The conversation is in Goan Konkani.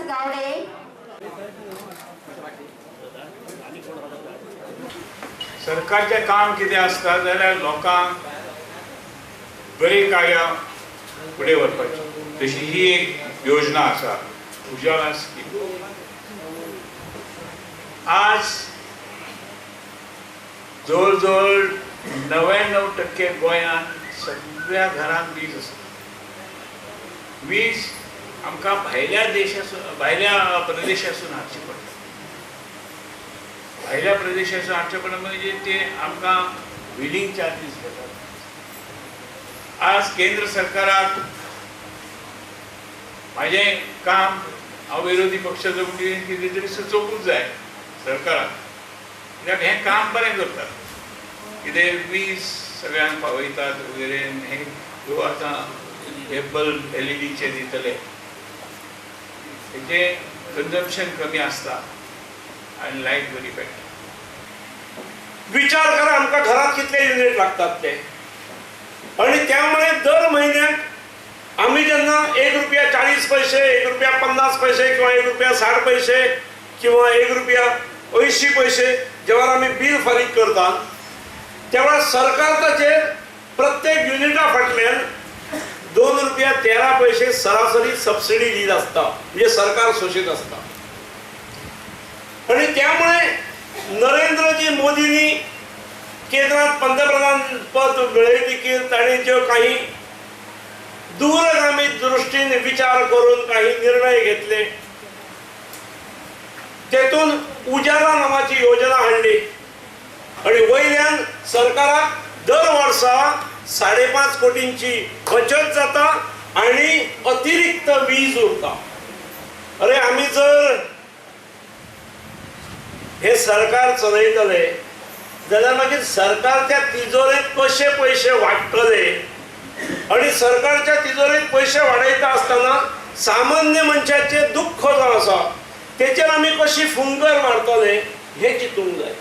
गावडे. सरकारचें काम कितें आसता जाल्यार लोकांक बरीं कार्यां फुडें व्हरपाची, तशी ही एक योजना आसा उजाला स्कीम. आज जवळ जवळ 99% गोंयांत सगळ्या घरांत वीज आसा. वीज आमकां भायल्या देशासून, भायल्या प्रदेशासून हाडची पडटा. भायल्या प्रदेशासून हाडचे पडटा म्हणजे ते आमकां व्हिलिंग चार्जीस घेतात. आज केंद्र सरकाराक म्हाजें काम, हांव विरोधी पक्षाचो म्हणजे कितें तरी सुचोवपूच जाय सरकाराक, कित्याक हें काम बरें करतात. कितें वीज सगळ्यांक पावयतात वगैरे, हे ह्यो आतां हे बल्ब एलईडीचे दितले, हेजें कन्जम्पशन कमी आसता आनी लायट बरी पेट्टा. विचार करा आमकां घरात कितले युनिट लागतात ते. आणि त्यामुळे दर महिन्याक आम्ही जेन्ना 1 रुपया 40 पैसे, 1 रुपया 50 पैसे किंवा 1 रुपया 60 पैसे किंवा 1 रुपया 80 पैसे जेव्हा आम्ही बिल फारीक करतात तेव्हा सरकार ताचेर प्रत्येक युनिटा फाटल्यान 2 रुपया 13 पैसे सरासरी सबसिडी दीत आसता, म्हणजे सरकार सोशीत आसता. आणि त्यामुळे नरेंद्रजी मोदींनी केंद्रात पंतप्रधान पद मेळयतकीर तांणी ज्यो काही दूरगामी दृष्टीन विचार करून काही निर्णय घेतले, तेतून उजाला नावाची योजना हाडली आणि वयल्यान सरकाराक दर वर्सा 5.5 कोटींची बचत जाता आणि अतिरिक्त वीज उरता. अरे आमी जर हे सरकार चलयतले जाल्यार मागीर सरकारच्या तिजोरेंत कशे पयशे वाडटले आणि सरकारच्या तिजोरेंत पयशे वाडयता आसतना सामान्य मनशाचें दुख्ख जो आसा तेचेर आमी कशी फुंकर मारतले हें चिंतूंक जाय.